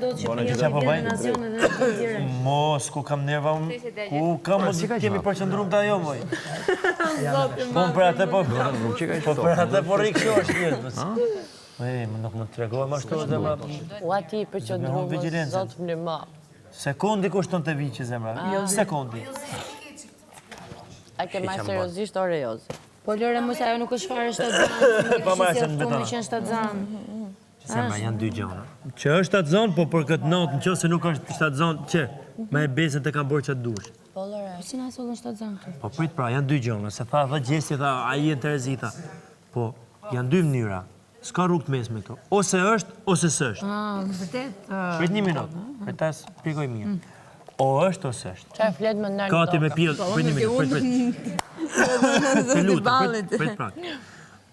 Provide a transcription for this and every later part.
ndodh që pjellë po vjen në nazion edhe në të tjere. Mos, ku kam nerva unë, ku kam mos kemi përqendrum te ajo, moj. Po për atë po, po për atë po rri kështu është mirë. Ej, më nuk më tregoj më ashtu zemra. Ua ti i përqendrum, zot më ma. Sekundi kushton të viqe zemra, jo, sekundi. A ke marrë seriozisht ore Jozi? Po lëre mos ajo nuk është fare shtatzënë. Pa marrë se në betona. Me qenë shtatzënë. Zemra janë dy gjona. Që është shtatzënë, po për këtë natë, në qoftë se nuk është shtatzënë, që me e besën të kam bërë që të dush. Po lëre. Po si na sollën shtatzënë këtu? Po prit pra, janë dy gjona, se tha dhe Gjesti, tha, a i në terezi, tha. Po, janë dy mënyra. S'ka rrugë të mesme këto. Ose është, ose s'është. Ah, vërtet. Prit një minutë, prit ta shpjegoj mirë. Mm. O është, ose është. Qa flet më nërë Kati me pjellë, po, prit një minutë, prit, prit. Të lutem, prit, prit pra.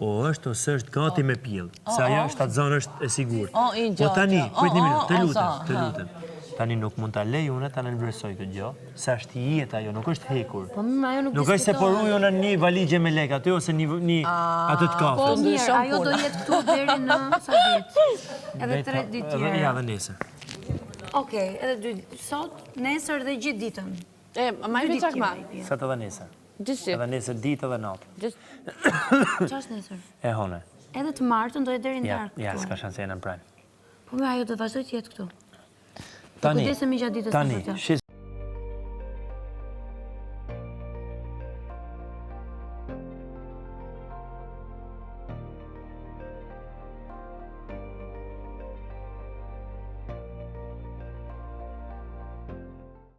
O është, ose është gati me pjellë. Se ajo shtatzënë është e sigurt. Po tani, prit një minutë, të lutem, të lutem. Tani nuk mund ta lej unë ta nënvlerësoj këtë gjë, se është jetë ajo, nuk është hekur. Po mirë, ajo nuk Nuk është se po ruaj unë një valixhe me lek aty ose një një atë të Po kafes. mirë, ajo do jetë këtu deri në sa ditë? Edhe tre ditë Edhe tjera. ja dhe nesër. Okej, edhe dy sot, nesër dhe gjithë ditën. E, ma i çak ma. Sot edhe nesër. Gjithsi. Edhe nesër ditë edhe natë. Qa është nesër? E hone. Edhe të martën do jetë deri në Ja, darkë ja, këtu. s'ka shanse në prime. Po mirë, ajo do të vazhdoj të jetë këtu. Tani, kujdesemi gjatë ditës tani, për të. shi.